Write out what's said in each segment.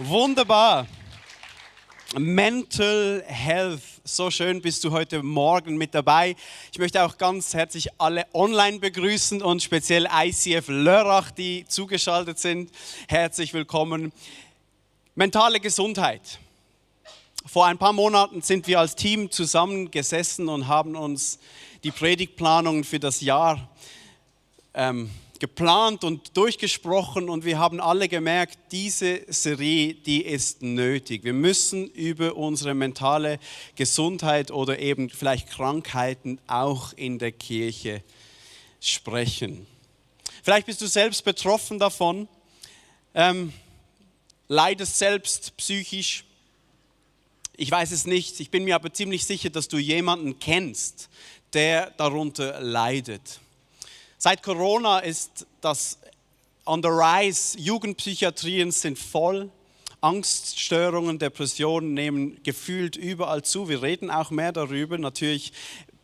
Wunderbar. Mental Health. So schön bist du heute Morgen mit dabei. Ich möchte auch ganz herzlich alle online begrüßen und speziell ICF Lörrach, die zugeschaltet sind. Herzlich willkommen. Mentale Gesundheit. Vor ein paar Monaten sind wir als Team zusammengesessen und haben uns die Predigtplanung für das Jahr geplant und durchgesprochen, und wir haben alle gemerkt, diese Serie, die ist nötig. Wir müssen über unsere mentale Gesundheit oder eben vielleicht Krankheiten auch in der Kirche sprechen. Vielleicht bist du selbst betroffen davon, leidest selbst psychisch. Ich weiß es nicht, ich bin mir aber ziemlich sicher, dass du jemanden kennst, der darunter leidet. Seit Corona ist das on the rise. Jugendpsychiatrien sind voll. Angststörungen, Depressionen nehmen gefühlt überall zu. Wir reden auch mehr darüber. Natürlich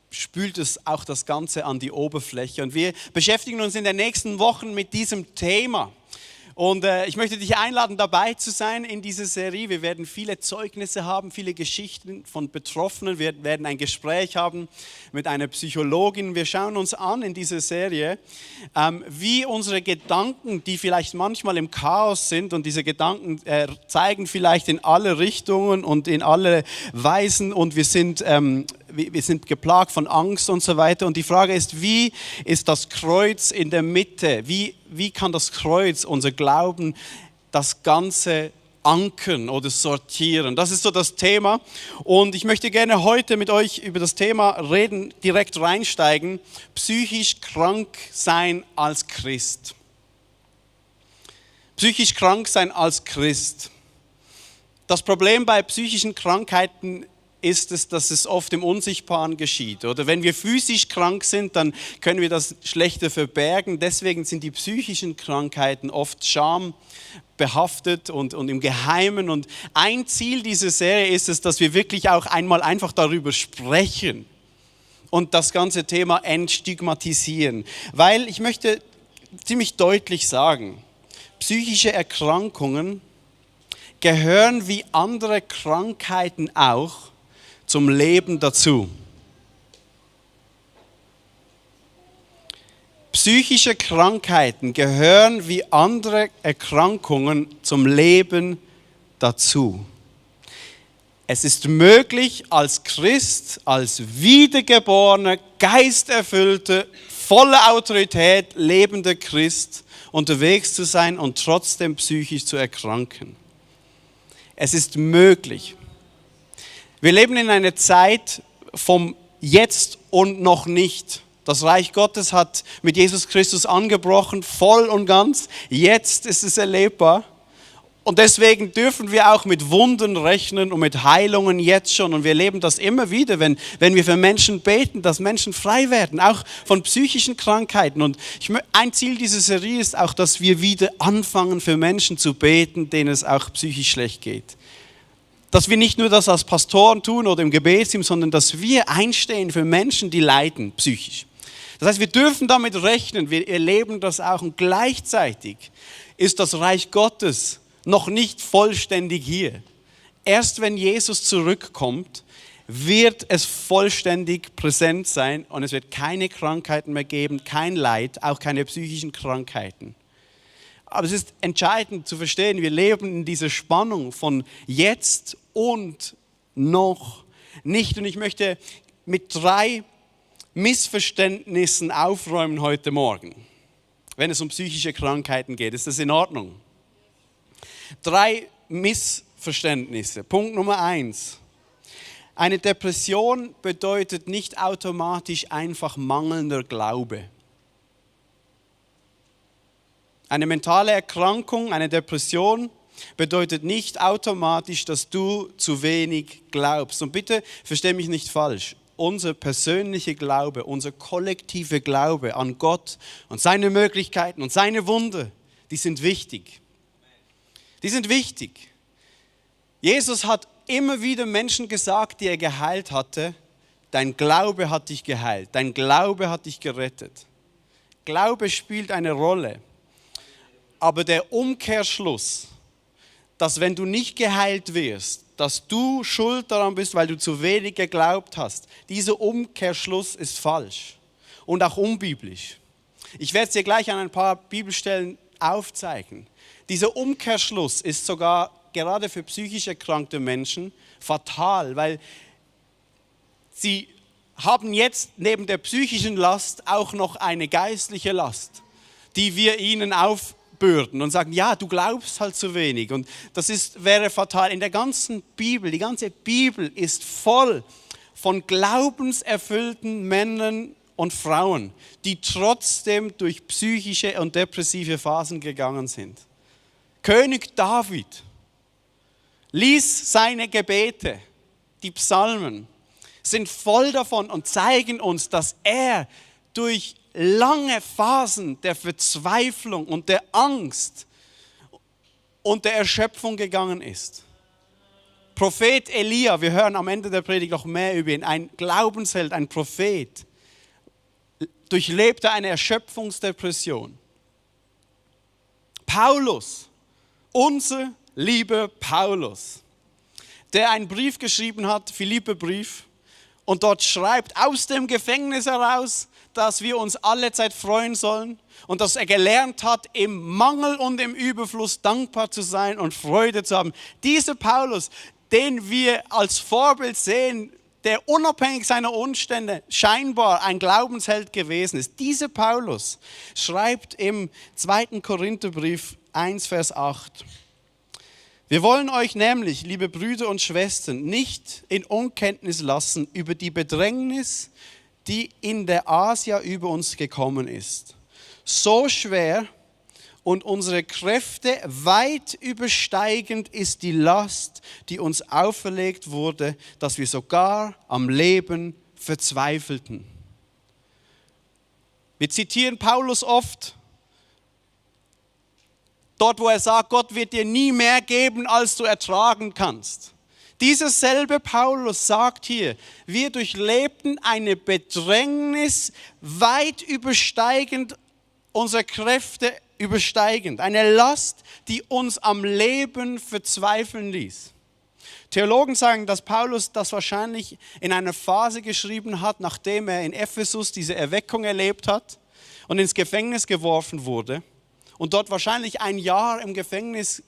spült es auch das Ganze an die Oberfläche. Und wir beschäftigen uns in den nächsten Wochen mit diesem Thema. Und ich möchte dich einladen, dabei zu sein in dieser Serie. Wir werden viele Zeugnisse haben, viele Geschichten von Betroffenen. Wir werden ein Gespräch haben mit einer Psychologin. Wir schauen uns an in dieser Serie, wie unsere Gedanken, die vielleicht manchmal im Chaos sind, und diese Gedanken zeigen vielleicht in alle Richtungen und in alle Weisen, und wir sind geplagt von Angst und so weiter. Und die Frage ist, wie ist das Kreuz in der Mitte? Wie kann das Kreuz, unser Glauben, das Ganze ankern oder sortieren? Das ist so das Thema. Und ich möchte gerne heute mit euch über das Thema reden, direkt reinsteigen. Psychisch krank sein als Christ. Psychisch krank sein als Christ. Das Problem bei psychischen Krankheiten ist es, dass es oft im Unsichtbaren geschieht. Oder wenn wir physisch krank sind, dann können wir das schlechter verbergen. Deswegen sind die psychischen Krankheiten oft schambehaftet und im Geheimen. Und ein Ziel dieser Serie ist es, dass wir wirklich auch einmal einfach darüber sprechen und das ganze Thema entstigmatisieren. Weil ich möchte ziemlich deutlich sagen, psychische Erkrankungen gehören wie andere Krankheiten auch zum Leben dazu. Psychische Krankheiten gehören wie andere Erkrankungen zum Leben dazu. Es ist möglich, als Christ, als wiedergeborener, geisterfüllter, voller Autorität lebender Christ unterwegs zu sein und trotzdem psychisch zu erkranken. Es ist möglich. Wir leben in einer Zeit vom Jetzt und noch nicht. Das Reich Gottes hat mit Jesus Christus angebrochen, voll und ganz. Jetzt ist es erlebbar. Und deswegen dürfen wir auch mit Wundern rechnen und mit Heilungen jetzt schon. Und wir erleben das immer wieder, wenn wir für Menschen beten, dass Menschen frei werden, auch von psychischen Krankheiten. Und ein Ziel dieser Serie ist auch, dass wir wieder anfangen, für Menschen zu beten, denen es auch psychisch schlecht geht. Dass wir nicht nur das als Pastoren tun oder im Gebetsteam, sondern dass wir einstehen für Menschen, die leiden psychisch. Das heißt, wir dürfen damit rechnen, wir erleben das auch, und gleichzeitig ist das Reich Gottes noch nicht vollständig hier. Erst wenn Jesus zurückkommt, wird es vollständig präsent sein und es wird keine Krankheiten mehr geben, kein Leid, auch keine psychischen Krankheiten. Aber es ist entscheidend zu verstehen, wir leben in dieser Spannung von jetzt und noch nicht. Und ich möchte mit 3 Missverständnissen aufräumen heute Morgen, wenn es um psychische Krankheiten geht. Ist das in Ordnung? 3 Missverständnisse. Punkt Nummer 1. Eine Depression bedeutet nicht automatisch einfach mangelnder Glaube. Eine mentale Erkrankung, eine Depression bedeutet nicht automatisch, dass du zu wenig glaubst. Und bitte versteh mich nicht falsch. Unser persönlicher Glaube, unser kollektiver Glaube an Gott und seine Möglichkeiten und seine Wunder, die sind wichtig. Die sind wichtig. Jesus hat immer wieder Menschen gesagt, die er geheilt hatte, dein Glaube hat dich geheilt, dein Glaube hat dich gerettet. Glaube spielt eine Rolle. Aber der Umkehrschluss, dass wenn du nicht geheilt wirst, dass du schuld daran bist, weil du zu wenig geglaubt hast. Dieser Umkehrschluss ist falsch und auch unbiblisch. Ich werde es dir gleich an ein paar Bibelstellen aufzeigen. Dieser Umkehrschluss ist sogar gerade für psychisch erkrankte Menschen fatal, weil sie haben jetzt neben der psychischen Last auch noch eine geistliche Last, die wir ihnen aufbürden und sagen, ja, du glaubst halt zu wenig. Und das wäre fatal. In der ganzen Bibel, die ganze Bibel ist voll von glaubenserfüllten Männern und Frauen, die trotzdem durch psychische und depressive Phasen gegangen sind. König David lies seine Gebete, die Psalmen, sind voll davon und zeigen uns, dass er durch lange Phasen der Verzweiflung und der Angst und der Erschöpfung gegangen ist. Prophet Elia, wir hören am Ende der Predigt noch mehr über ihn, ein Glaubensheld, ein Prophet, durchlebte eine Erschöpfungsdepression. Paulus, unser lieber Paulus, der einen Brief geschrieben hat, Philipperbrief, und dort schreibt aus dem Gefängnis heraus, dass wir uns alle Zeit freuen sollen und dass er gelernt hat, im Mangel und im Überfluss dankbar zu sein und Freude zu haben. Dieser Paulus, den wir als Vorbild sehen, der unabhängig seiner Umstände scheinbar ein Glaubensheld gewesen ist. Dieser Paulus schreibt im 2. Korintherbrief 1, Vers 8. Wir wollen euch nämlich, liebe Brüder und Schwestern, nicht in Unkenntnis lassen über die Bedrängnis, die in der Asia über uns gekommen ist. So schwer und unsere Kräfte weit übersteigend ist die Last, die uns auferlegt wurde, dass wir sogar am Leben verzweifelten. Wir zitieren Paulus oft, dort wo er sagt, Gott wird dir nie mehr geben, als du ertragen kannst. Dieser selbe Paulus sagt hier, wir durchlebten eine Bedrängnis weit übersteigend, unsere Kräfte übersteigend. Eine Last, die uns am Leben verzweifeln ließ. Theologen sagen, dass Paulus das wahrscheinlich in einer Phase geschrieben hat, nachdem er in Ephesus diese Erweckung erlebt hat und ins Gefängnis geworfen wurde und dort wahrscheinlich ein Jahr im Gefängnis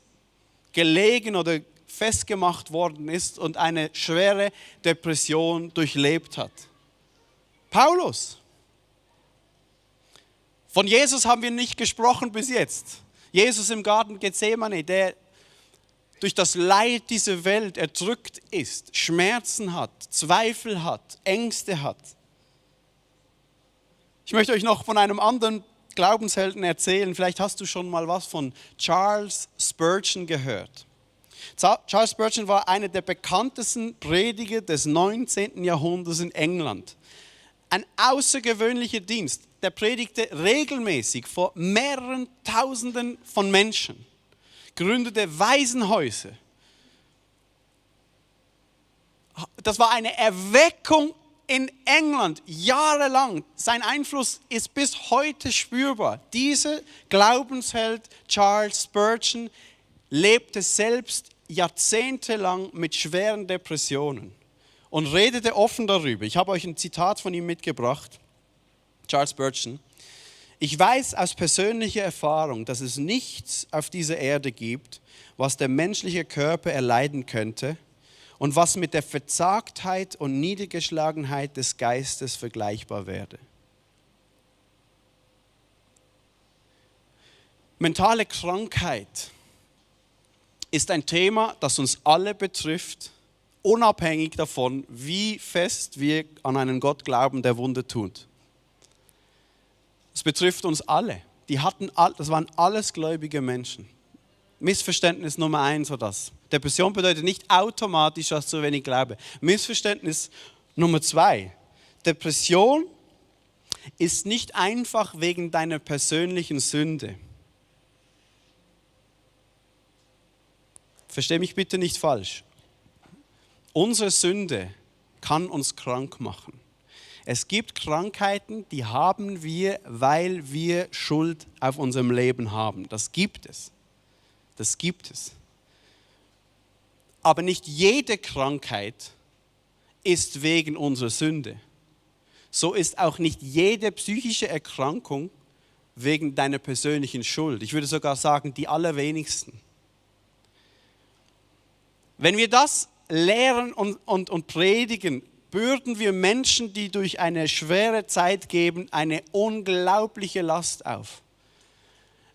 gelegen oder festgemacht worden ist und eine schwere Depression durchlebt hat. Paulus. Von Jesus haben wir nicht gesprochen bis jetzt. Jesus im Garten Gethsemane, der durch das Leid dieser Welt erdrückt ist, Schmerzen hat, Zweifel hat, Ängste hat. Ich möchte euch noch von einem anderen Glaubenshelden erzählen. Vielleicht hast du schon mal was von Charles Spurgeon gehört. Charles Spurgeon war einer der bekanntesten Prediger des 19. Jahrhunderts in England. Ein außergewöhnlicher Dienst. Der predigte regelmäßig vor mehreren Tausenden von Menschen, gründete Waisenhäuser. Das war eine Erweckung in England, jahrelang. Sein Einfluss ist bis heute spürbar. Dieser Glaubensheld Charles Spurgeon lebte selbst jahrzehntelang mit schweren Depressionen und redete offen darüber. Ich habe euch ein Zitat von ihm mitgebracht. Charles Spurgeon: Ich weiß aus persönlicher Erfahrung, dass es nichts auf dieser Erde gibt, was der menschliche Körper erleiden könnte und was mit der Verzagtheit und Niedergeschlagenheit des Geistes vergleichbar werde. Mentale Krankheit ist ein Thema, das uns alle betrifft, unabhängig davon, wie fest wir an einen Gott glauben, der Wunder tut. Es betrifft uns alle. Das waren alles gläubige Menschen. Missverständnis Nummer 1 war das. Depression bedeutet nicht automatisch, dass zu wenig Glaube. Missverständnis Nummer 2. Depression ist nicht einfach wegen deiner persönlichen Sünde. Versteh mich bitte nicht falsch. Unsere Sünde kann uns krank machen. Es gibt Krankheiten, die haben wir, weil wir Schuld auf unserem Leben haben. Das gibt es. Das gibt es. Aber nicht jede Krankheit ist wegen unserer Sünde. So ist auch nicht jede psychische Erkrankung wegen deiner persönlichen Schuld. Ich würde sogar sagen, die allerwenigsten. Wenn wir das lehren und predigen, bürden wir Menschen, die durch eine schwere Zeit gehen, eine unglaubliche Last auf.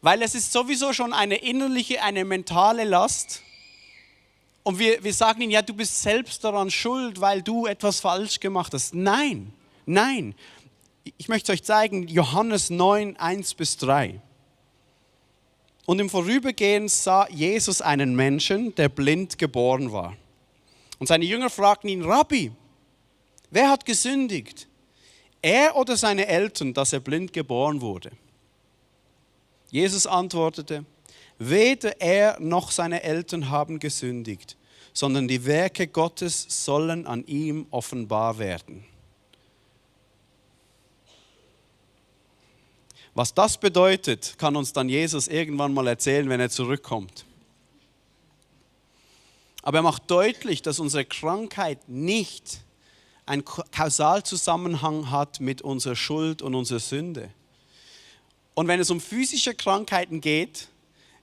Weil es ist sowieso schon eine innerliche, eine mentale Last. Und wir sagen ihnen, ja, du bist selbst daran schuld, weil du etwas falsch gemacht hast. Nein, nein. Ich möchte euch zeigen, Johannes 9, 1-3. Und im Vorübergehen sah Jesus einen Menschen, der blind geboren war. Und seine Jünger fragten ihn, Rabbi, wer hat gesündigt? Er oder seine Eltern, dass er blind geboren wurde? Jesus antwortete, weder er noch seine Eltern haben gesündigt, sondern die Werke Gottes sollen an ihm offenbar werden. Was das bedeutet, kann uns dann Jesus irgendwann mal erzählen, wenn er zurückkommt. Aber er macht deutlich, dass unsere Krankheit nicht einen Kausalzusammenhang hat mit unserer Schuld und unserer Sünde. Und wenn es um physische Krankheiten geht,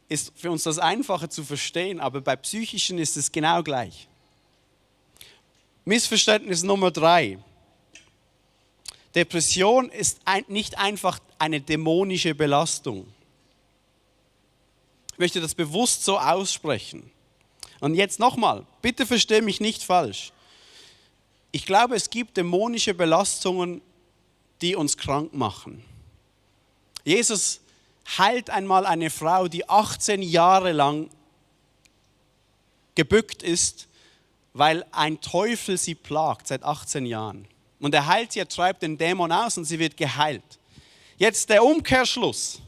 ist für uns das einfacher zu verstehen, aber bei psychischen ist es genau gleich. Missverständnis Nummer 3. Depression ist nicht einfach eine dämonische Belastung. Ich möchte das bewusst so aussprechen. Und jetzt nochmal, bitte verstehe mich nicht falsch. Ich glaube, es gibt dämonische Belastungen, die uns krank machen. Jesus heilt einmal eine Frau, die 18 Jahre lang gebückt ist, weil ein Teufel sie plagt, seit 18 Jahren. Und er heilt sie, er treibt den Dämon aus und sie wird geheilt. Jetzt der Umkehrschluss.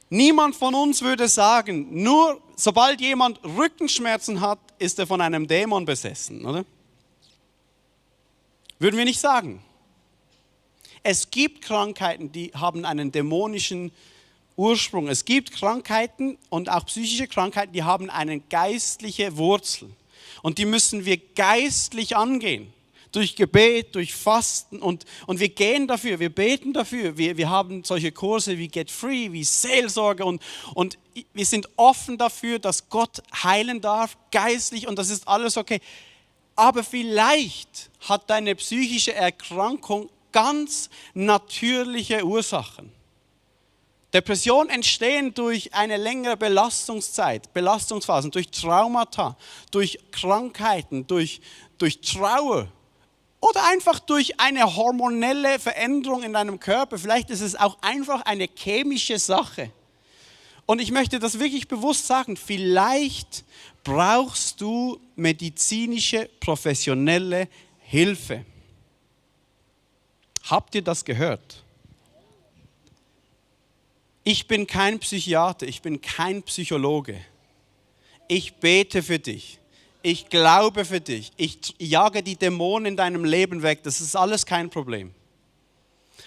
Niemand von uns würde sagen, nur sobald jemand Rückenschmerzen hat, ist er von einem Dämon besessen, oder? Würden wir nicht sagen. Es gibt Krankheiten, die haben einen dämonischen Ursprung. Es gibt Krankheiten und auch psychische Krankheiten, die haben eine geistliche Wurzel. Und die müssen wir geistlich angehen. Durch Gebet, durch Fasten und wir gehen dafür, wir beten dafür. Wir haben solche Kurse wie Get Free, wie Seelsorge und wir sind offen dafür, dass Gott heilen darf, geistlich und das ist alles okay. Aber vielleicht hat deine psychische Erkrankung ganz natürliche Ursachen. Depressionen entstehen durch eine längere Belastungszeit, Belastungsphasen, durch Traumata, durch Krankheiten, durch Trauer. Oder einfach durch eine hormonelle Veränderung in deinem Körper. Vielleicht ist es auch einfach eine chemische Sache. Und ich möchte das wirklich bewusst sagen. Vielleicht brauchst du medizinische, professionelle Hilfe. Habt ihr das gehört? Ich bin kein Psychiater, ich bin kein Psychologe. Ich bete für dich. Ich glaube für dich. Ich jage die Dämonen in deinem Leben weg. Das ist alles kein Problem.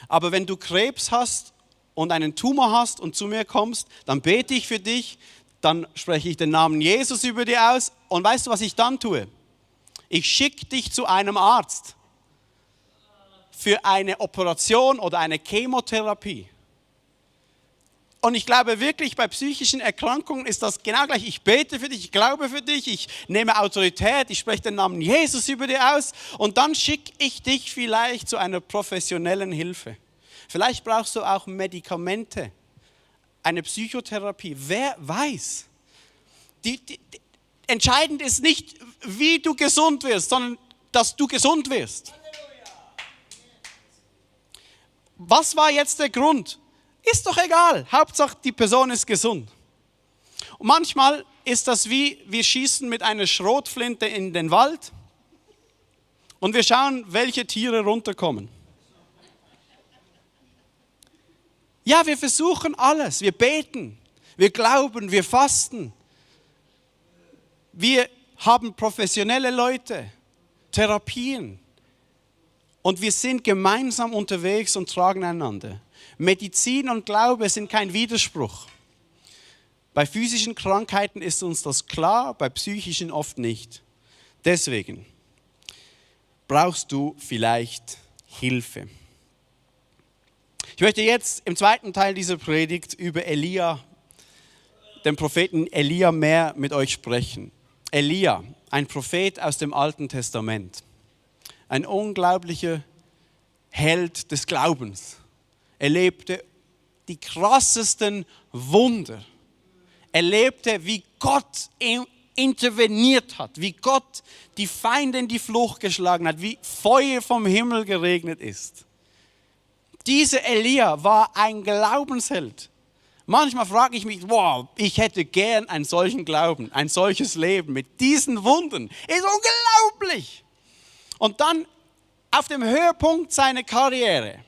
Aber wenn du Krebs hast und einen Tumor hast und zu mir kommst, dann bete ich für dich, dann spreche ich den Namen Jesus über dir aus. Und weißt du, was ich dann tue? Ich schicke dich zu einem Arzt für eine Operation oder eine Chemotherapie. Und ich glaube wirklich, bei psychischen Erkrankungen ist das genau gleich. Ich bete für dich, ich glaube für dich, ich nehme Autorität, ich spreche den Namen Jesus über dir aus und dann schicke ich dich vielleicht zu einer professionellen Hilfe. Vielleicht brauchst du auch Medikamente, eine Psychotherapie, wer weiß. Entscheidend ist nicht, wie du gesund wirst, sondern dass du gesund wirst. Was war jetzt der Grund? Ist doch egal, Hauptsache die Person ist gesund. Und manchmal ist das wie, wir schießen mit einer Schrotflinte in den Wald und wir schauen, welche Tiere runterkommen. Ja, wir versuchen alles, wir beten, wir glauben, wir fasten. Wir haben professionelle Leute, Therapien und wir sind gemeinsam unterwegs und tragen einander. Medizin und Glaube sind kein Widerspruch. Bei physischen Krankheiten ist uns das klar, bei psychischen oft nicht. Deswegen brauchst du vielleicht Hilfe. Ich möchte jetzt im zweiten Teil dieser Predigt über Elia, den Propheten Elia, mehr mit euch sprechen. Elia, ein Prophet aus dem Alten Testament, ein unglaublicher Held des Glaubens. Er lebte die krassesten Wunder. Er lebte, wie Gott interveniert hat, wie Gott die Feinde in die Flucht geschlagen hat, wie Feuer vom Himmel geregnet ist. Dieser Elia war ein Glaubensheld. Manchmal frage ich mich, wow, ich hätte gern einen solchen Glauben, ein solches Leben mit diesen Wundern. Ist unglaublich. Und dann auf dem Höhepunkt seiner Karriere,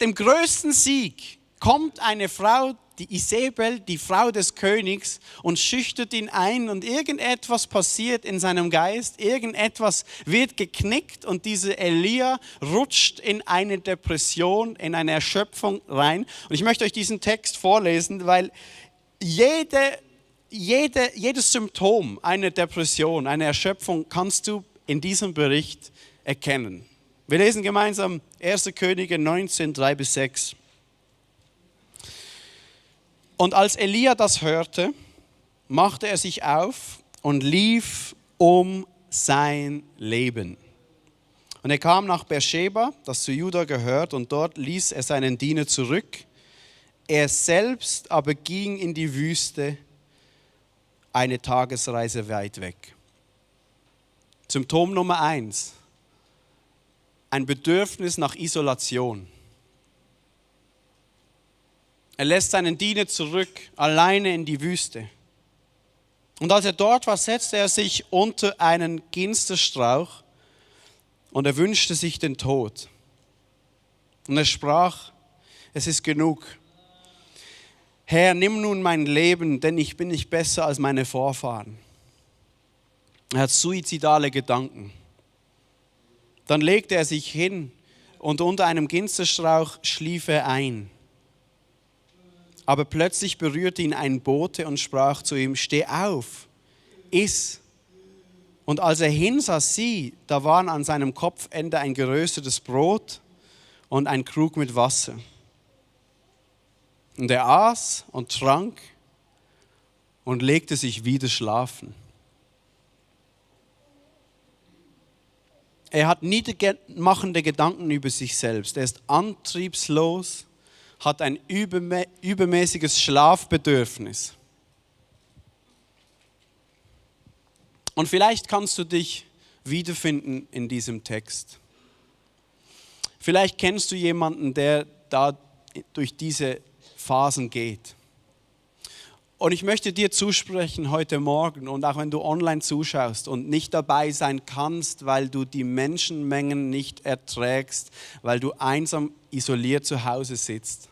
dem größten Sieg, kommt eine Frau, die Isabel, die Frau des Königs, und schüchtert ihn ein und irgendetwas passiert in seinem Geist, irgendetwas wird geknickt und dieser Elia rutscht in eine Depression, in eine Erschöpfung rein. Und ich möchte euch diesen Text vorlesen, weil jedes Symptom einer Depression, einer Erschöpfung kannst du in diesem Bericht erkennen. Wir lesen gemeinsam 1. Könige 19, 3-6. Und als Elia das hörte, machte er sich auf und lief um sein Leben. Und er kam nach Beersheba, das zu Juda gehört, und dort ließ er seinen Diener zurück. Er selbst aber ging in die Wüste, eine Tagesreise weit weg. Symptom Nummer 1, ein Bedürfnis nach Isolation. Er lässt seinen Diener zurück, alleine in die Wüste. Und als er dort war, setzte er sich unter einen Ginsterstrauch und er wünschte sich den Tod. Und er sprach, es ist genug. Herr, nimm nun mein Leben, denn ich bin nicht besser als meine Vorfahren. Er hat suizidale Gedanken. Dann legte er sich hin und unter einem Ginsterstrauch schlief er ein. Aber plötzlich berührte ihn ein Bote und sprach zu ihm, steh auf, iss. Und als er hinsah, sieh, da waren an seinem Kopfende ein geröstetes Brot und ein Krug mit Wasser. Und er aß und trank und legte sich wieder schlafen. Er hat niedermachende Gedanken über sich selbst. Er ist antriebslos, hat ein übermäßiges Schlafbedürfnis. Und vielleicht kannst du dich wiederfinden in diesem Text. Vielleicht kennst du jemanden, der da durch diese Phasen geht. Und ich möchte dir zusprechen heute Morgen und auch wenn du online zuschaust und nicht dabei sein kannst, weil du die Menschenmengen nicht erträgst, weil du einsam isoliert zu Hause sitzt.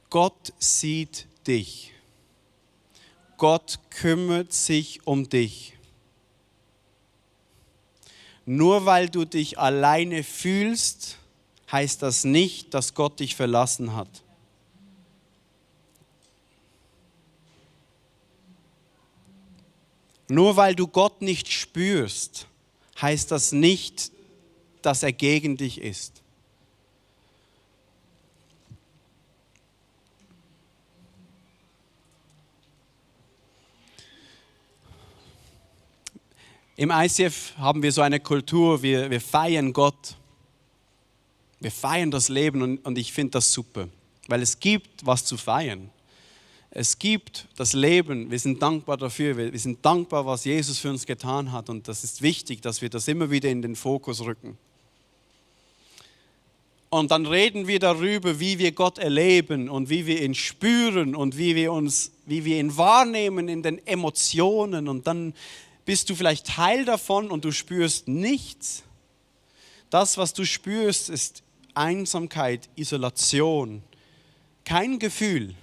Gott sieht dich. Gott kümmert sich um dich. Nur weil du dich alleine fühlst, heißt das nicht, dass Gott dich verlassen hat. Nur weil du Gott nicht spürst, heißt das nicht, dass er gegen dich ist. Im ICF haben wir so eine Kultur, wir feiern Gott. Wir feiern das Leben und ich finde das super, weil es gibt was zu feiern. Es gibt das Leben, wir sind dankbar dafür, wir sind dankbar, was Jesus für uns getan hat und das ist wichtig, dass wir das immer wieder in den Fokus rücken. Und dann reden wir darüber, wie wir Gott erleben und wie wir ihn spüren und wie wir ihn wahrnehmen in den Emotionen und dann bist du vielleicht Teil davon und du spürst nichts. Das, was du spürst, ist Einsamkeit, Isolation, kein Gefühl.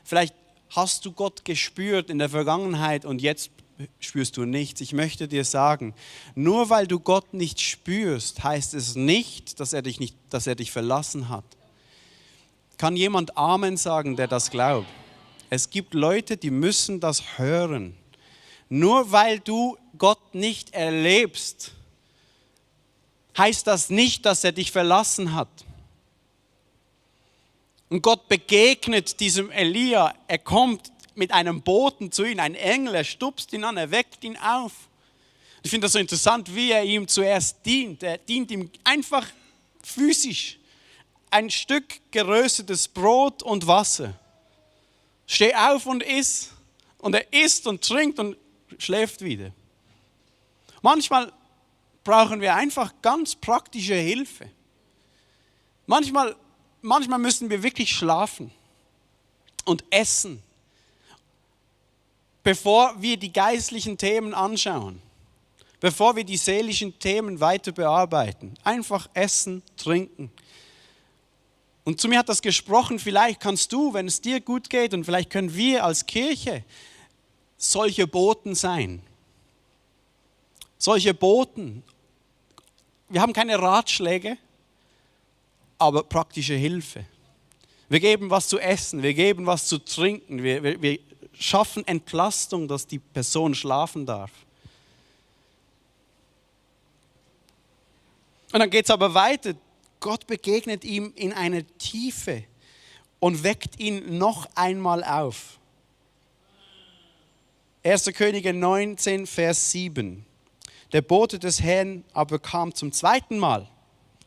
Vielleicht hast du Gott gespürt in der Vergangenheit und jetzt spürst du nichts. Ich möchte dir sagen, nur weil du Gott nicht spürst, heißt es nicht, dass er dich verlassen hat. Kann jemand Amen sagen, der das glaubt? Es gibt Leute, die müssen das hören. Nur weil du Gott nicht erlebst, heißt das nicht, dass er dich verlassen hat. Und Gott begegnet diesem Elia. Er kommt mit einem Boten zu ihm, ein Engel, er stupst ihn an, er weckt ihn auf. Ich finde das so interessant, wie er ihm zuerst dient. Er dient ihm einfach physisch. Ein Stück geröstetes Brot und Wasser. Steh auf und iss. Und er isst und trinkt und schläft wieder. Manchmal brauchen wir einfach ganz praktische Hilfe. Manchmal müssen wir wirklich schlafen und essen, bevor wir die geistlichen Themen anschauen, bevor wir die seelischen Themen weiter bearbeiten. Einfach essen, trinken. Und zu mir hat das gesprochen, vielleicht kannst du, wenn es dir gut geht, und vielleicht können wir als Kirche solche Boten sein. Solche Boten. Wir haben keine Ratschläge, aber praktische Hilfe. Wir geben was zu essen, wir geben was zu trinken, wir schaffen Entlastung, dass die Person schlafen darf. Und dann geht es aber weiter. Gott begegnet ihm in einer Tiefe und weckt ihn noch einmal auf. 1. Könige 19, Vers 7. Der Bote des Herrn aber kam zum zweiten Mal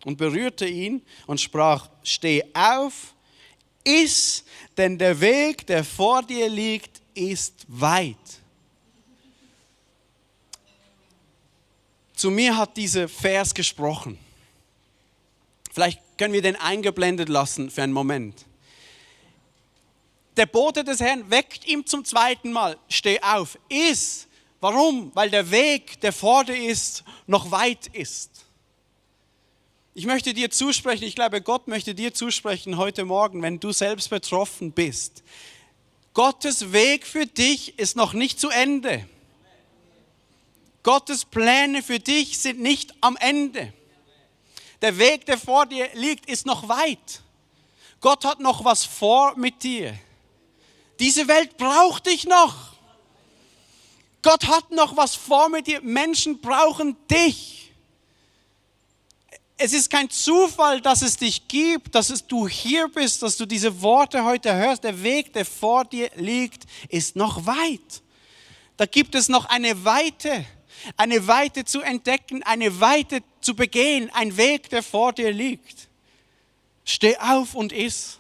und berührte ihn und sprach, steh auf, iss, denn der Weg, der vor dir liegt, ist weit. Zu mir hat dieser Vers gesprochen. Vielleicht können wir den eingeblendet lassen für einen Moment. Der Bote des Herrn weckt ihm zum zweiten Mal, steh auf, iss. Warum? Weil der Weg, der vor dir ist, noch weit ist. Ich möchte dir zusprechen, ich glaube, Gott möchte dir zusprechen heute Morgen, wenn du selbst betroffen bist. Gottes Weg für dich ist noch nicht zu Ende. Gottes Pläne für dich sind nicht am Ende. Der Weg, der vor dir liegt, ist noch weit. Gott hat noch was vor mit dir. Diese Welt braucht dich noch. Gott hat noch was vor mit dir. Menschen brauchen dich. Es ist kein Zufall, dass es dich gibt, dass du hier bist, dass du diese Worte heute hörst. Der Weg, der vor dir liegt, ist noch weit. Da gibt es noch eine Weite zu entdecken, eine Weite zu begehen, ein Weg, der vor dir liegt. Steh auf und iss.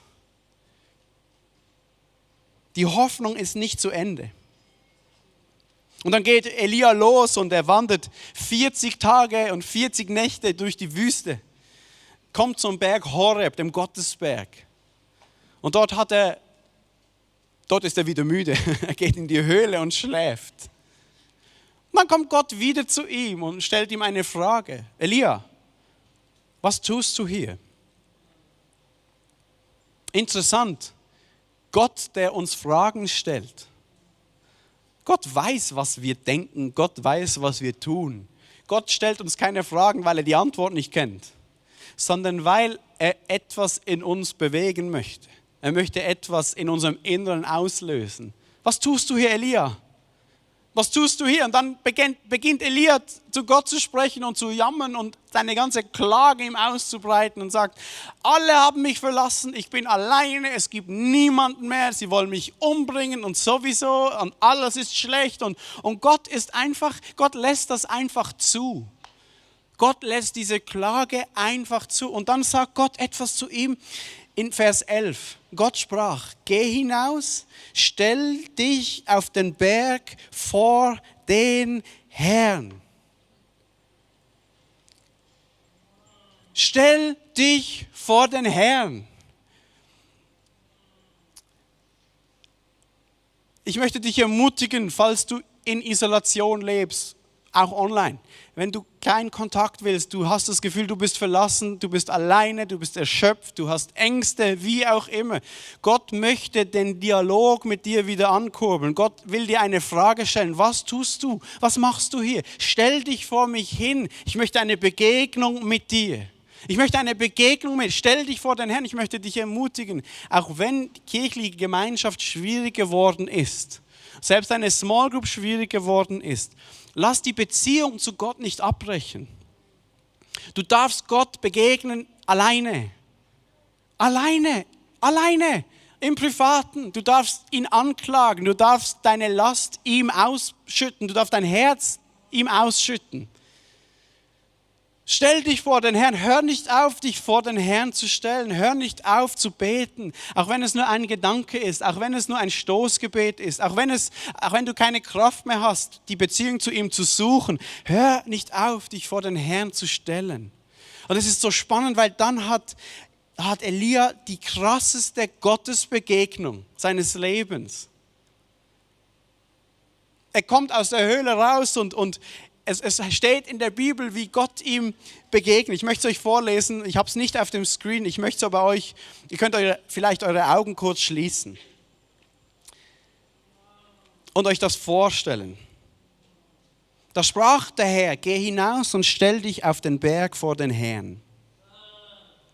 Die Hoffnung ist nicht zu Ende. Und dann geht Elia los und er wandert 40 Tage und 40 Nächte durch die Wüste. Kommt zum Berg Horeb, dem Gottesberg. Und dort ist er wieder müde. Er geht in die Höhle und schläft. Und dann kommt Gott wieder zu ihm und stellt ihm eine Frage. Elia, was tust du hier? Interessant. Gott, der uns Fragen stellt. Gott weiß, was wir denken. Gott weiß, was wir tun. Gott stellt uns keine Fragen, weil er die Antwort nicht kennt, sondern weil er etwas in uns bewegen möchte. Er möchte etwas in unserem Inneren auslösen. Was tust du hier, Elia? Was tust du hier? Und dann beginnt Elia zu Gott zu sprechen und zu jammern und seine ganze Klage ihm auszubreiten und sagt, alle haben mich verlassen, ich bin alleine, es gibt niemanden mehr, sie wollen mich umbringen und sowieso und alles ist schlecht und Gott lässt das einfach zu. Gott lässt diese Klage einfach zu und dann sagt Gott etwas zu ihm in Vers 11. Gott sprach, geh hinaus, stell dich auf den Berg vor den Herrn. Stell dich vor den Herrn. Ich möchte dich ermutigen, falls du in Isolation lebst, auch online. Wenn du keinen Kontakt willst, du hast das Gefühl, du bist verlassen, du bist alleine, du bist erschöpft, du hast Ängste, wie auch immer. Gott möchte den Dialog mit dir wieder ankurbeln. Gott will dir eine Frage stellen. Was tust du? Was machst du hier? Stell dich vor mich hin. Ich möchte eine Begegnung mit dir. Stell dich vor den Herrn. Ich möchte dich ermutigen, auch wenn die kirchliche Gemeinschaft schwierig geworden ist selbst eine Small Group schwierig geworden ist, lass die Beziehung zu Gott nicht abbrechen. Du darfst Gott begegnen alleine. Alleine. Im Privaten. Du darfst ihn anklagen. Du darfst deine Last ihm ausschütten. Du darfst dein Herz ihm ausschütten. Stell dich vor den Herrn. Hör nicht auf, dich vor den Herrn zu stellen. Hör nicht auf zu beten. Auch wenn es nur ein Gedanke ist. Auch wenn es nur ein Stoßgebet ist. Auch wenn du keine Kraft mehr hast, die Beziehung zu ihm zu suchen. Hör nicht auf, dich vor den Herrn zu stellen. Und es ist so spannend, weil dann hat Elia die krasseste Gottesbegegnung seines Lebens. Er kommt aus der Höhle raus und es steht in der Bibel, wie Gott ihm begegnet. Ich möchte es euch vorlesen, ich habe es nicht auf dem Screen, ich möchte es aber euch, ihr könnt vielleicht eure Augen kurz schließen und euch das vorstellen. Da sprach der Herr, geh hinaus und stell dich auf den Berg vor den Herrn.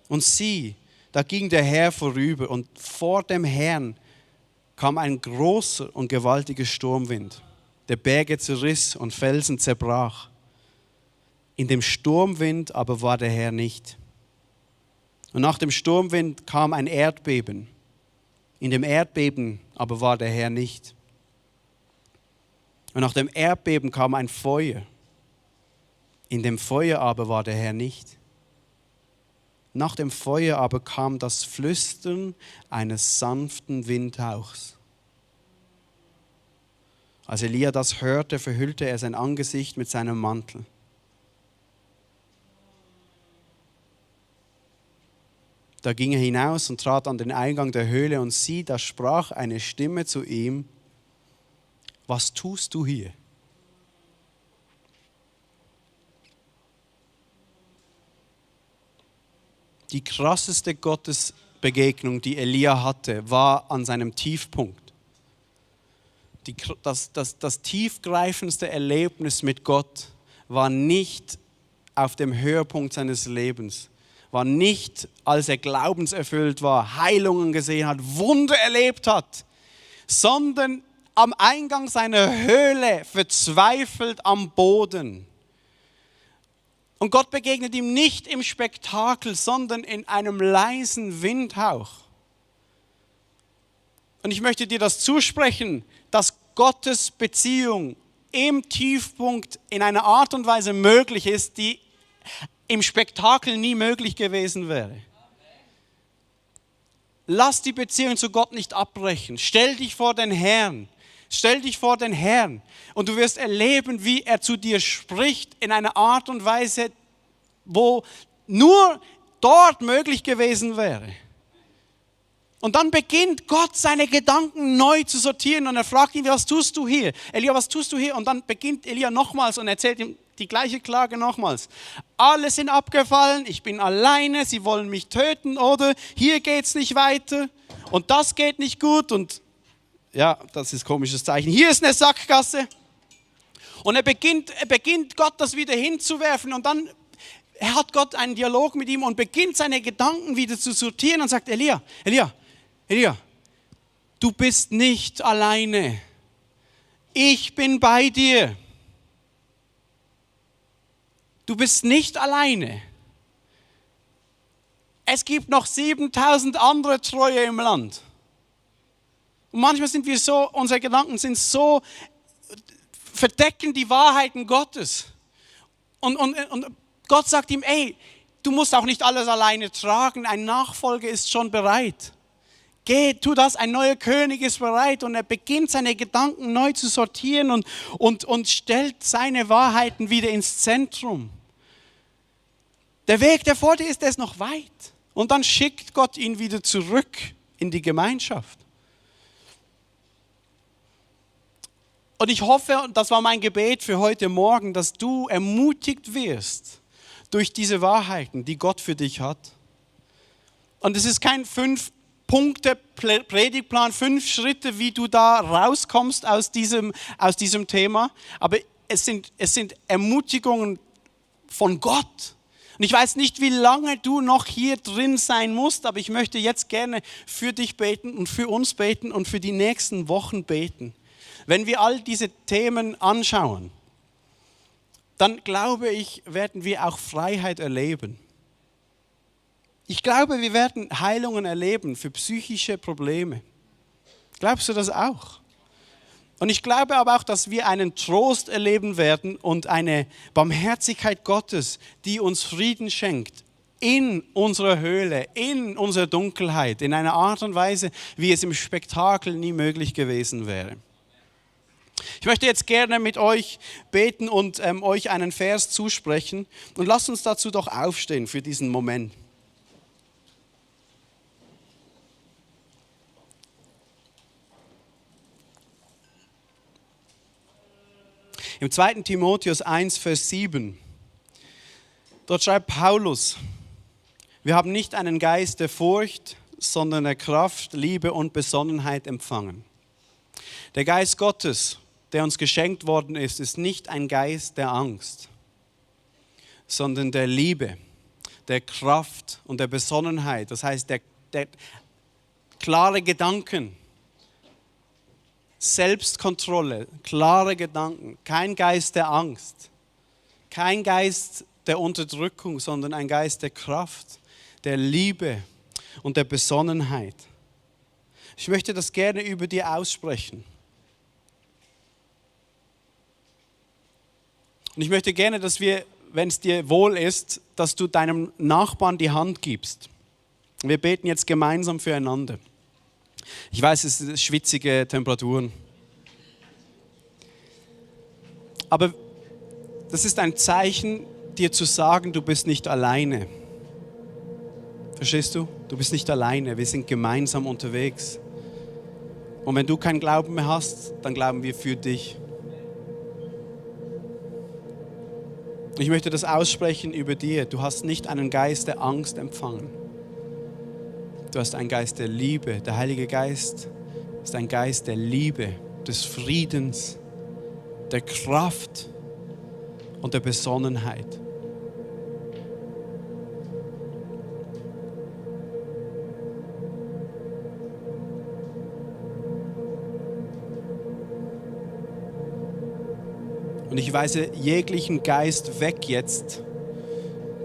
Und sieh, da ging der Herr vorüber und vor dem Herrn kam ein großer und gewaltiger Sturmwind. Der Berge zerriss und Felsen zerbrach. In dem Sturmwind aber war der Herr nicht. Und nach dem Sturmwind kam ein Erdbeben. In dem Erdbeben aber war der Herr nicht. Und nach dem Erdbeben kam ein Feuer. In dem Feuer aber war der Herr nicht. Nach dem Feuer aber kam das Flüstern eines sanften Windhauchs. Als Elia das hörte, verhüllte er sein Angesicht mit seinem Mantel. Da ging er hinaus und trat an den Eingang der Höhle und sieh, da sprach eine Stimme zu ihm: Was tust du hier? Die krasseste Gottesbegegnung, die Elia hatte, war an seinem Tiefpunkt. Das tiefgreifendste Erlebnis mit Gott war nicht auf dem Höhepunkt seines Lebens, war nicht, als er glaubenserfüllt war, Heilungen gesehen hat, Wunder erlebt hat, sondern am Eingang seiner Höhle, verzweifelt am Boden. Und Gott begegnet ihm nicht im Spektakel, sondern in einem leisen Windhauch. Und ich möchte dir das zusprechen, dass Gottes Beziehung im Tiefpunkt in einer Art und Weise möglich ist, die im Spektakel nie möglich gewesen wäre. Lass die Beziehung zu Gott nicht abbrechen. Stell dich vor den Herrn. Stell dich vor den Herrn und du wirst erleben, wie er zu dir spricht in einer Art und Weise, wo nur dort möglich gewesen wäre. Und dann beginnt Gott seine Gedanken neu zu sortieren und er fragt ihn, was tust du hier? Elia, was tust du hier? Und dann beginnt Elia nochmals und erzählt ihm die gleiche Klage nochmals. Alle sind abgefallen, ich bin alleine, sie wollen mich töten oder hier geht es nicht weiter und das geht nicht gut und ja, das ist ein komisches Zeichen. Hier ist eine Sackgasse. Und er beginnt Gott das wieder hinzuwerfen und dann hat Gott einen Dialog mit ihm und beginnt seine Gedanken wieder zu sortieren und sagt, Elia, du bist nicht alleine. Ich bin bei dir. Du bist nicht alleine. Es gibt noch 7000 andere Treue im Land. Und manchmal sind wir so, unsere Gedanken sind so, verdecken die Wahrheiten Gottes. Und Gott sagt ihm, ey, du musst auch nicht alles alleine tragen, ein Nachfolger ist schon bereit. Geh, tu das, ein neuer König ist bereit. Und er beginnt seine Gedanken neu zu sortieren und stellt seine Wahrheiten wieder ins Zentrum. Der Weg, der vor dir ist, der ist noch weit. Und dann schickt Gott ihn wieder zurück in die Gemeinschaft. Und ich hoffe, und das war mein Gebet für heute Morgen, dass du ermutigt wirst durch diese Wahrheiten, die Gott für dich hat. Und es ist kein 5-Punkte-Predigtplan, 5 Schritte, wie du da rauskommst aus diesem Thema, aber es sind Ermutigungen von Gott. Und ich weiß nicht, wie lange du noch hier drin sein musst, aber ich möchte jetzt gerne für dich beten und für uns beten und für die nächsten Wochen beten. Wenn wir all diese Themen anschauen, dann glaube ich, werden wir auch Freiheit erleben. Ich glaube, wir werden Heilungen erleben für psychische Probleme. Glaubst du das auch? Und ich glaube aber auch, dass wir einen Trost erleben werden und eine Barmherzigkeit Gottes, die uns Frieden schenkt in unserer Höhle, in unserer Dunkelheit, in einer Art und Weise, wie es im Spektakel nie möglich gewesen wäre. Ich möchte jetzt gerne mit euch beten und euch einen Vers zusprechen und lasst uns dazu doch aufstehen für diesen Moment. Im 2. Timotheus 1, Vers 7, dort schreibt Paulus, wir haben nicht einen Geist der Furcht, sondern der Kraft, Liebe und Besonnenheit empfangen. Der Geist Gottes, der uns geschenkt worden ist, ist nicht ein Geist der Angst, sondern der Liebe, der Kraft und der Besonnenheit. Das heißt, der klare Gedanken, Selbstkontrolle, klare Gedanken, kein Geist der Angst, kein Geist der Unterdrückung, sondern ein Geist der Kraft, der Liebe und der Besonnenheit. Ich möchte das gerne über dir aussprechen. Und ich möchte gerne, dass wir, wenn es dir wohl ist, dass du deinem Nachbarn die Hand gibst. Wir beten jetzt gemeinsam füreinander. Ich weiß, es sind schwitzige Temperaturen. Aber das ist ein Zeichen, dir zu sagen, du bist nicht alleine. Verstehst du? Du bist nicht alleine, wir sind gemeinsam unterwegs. Und wenn du keinen Glauben mehr hast, dann glauben wir für dich. Ich möchte das aussprechen über dir. Du hast nicht einen Geist der Angst empfangen. Du hast einen Geist der Liebe. Der Heilige Geist ist ein Geist der Liebe, des Friedens, der Kraft und der Besonnenheit. Und ich weise jeglichen Geist weg jetzt,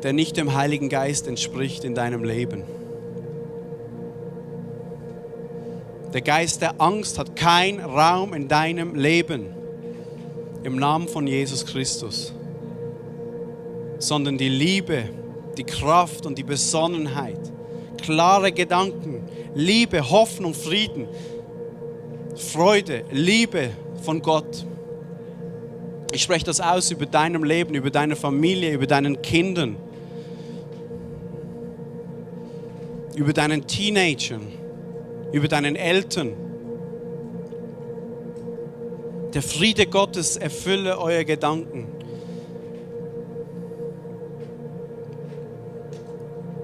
der nicht dem Heiligen Geist entspricht in deinem Leben. Der Geist der Angst hat keinen Raum in deinem Leben, im Namen von Jesus Christus, sondern die Liebe, die Kraft und die Besonnenheit, klare Gedanken, Liebe, Hoffnung, Frieden, Freude, Liebe von Gott. Ich spreche das aus über deinem Leben, über deine Familie, über deinen Kindern, über deinen Teenagern, über deinen Eltern. Der Friede Gottes erfülle eure Gedanken.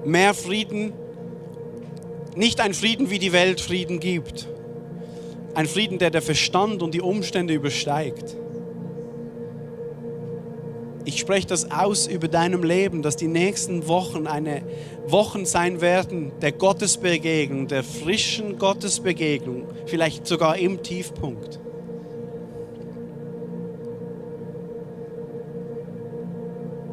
Mehr Frieden, nicht ein Frieden, wie die Welt Frieden gibt. Ein Frieden, der Verstand und die Umstände übersteigt. Ich spreche das aus über deinem Leben, dass die nächsten Wochen Wochen sein werden der Gottesbegegnung, der frischen Gottesbegegnung, vielleicht sogar im Tiefpunkt.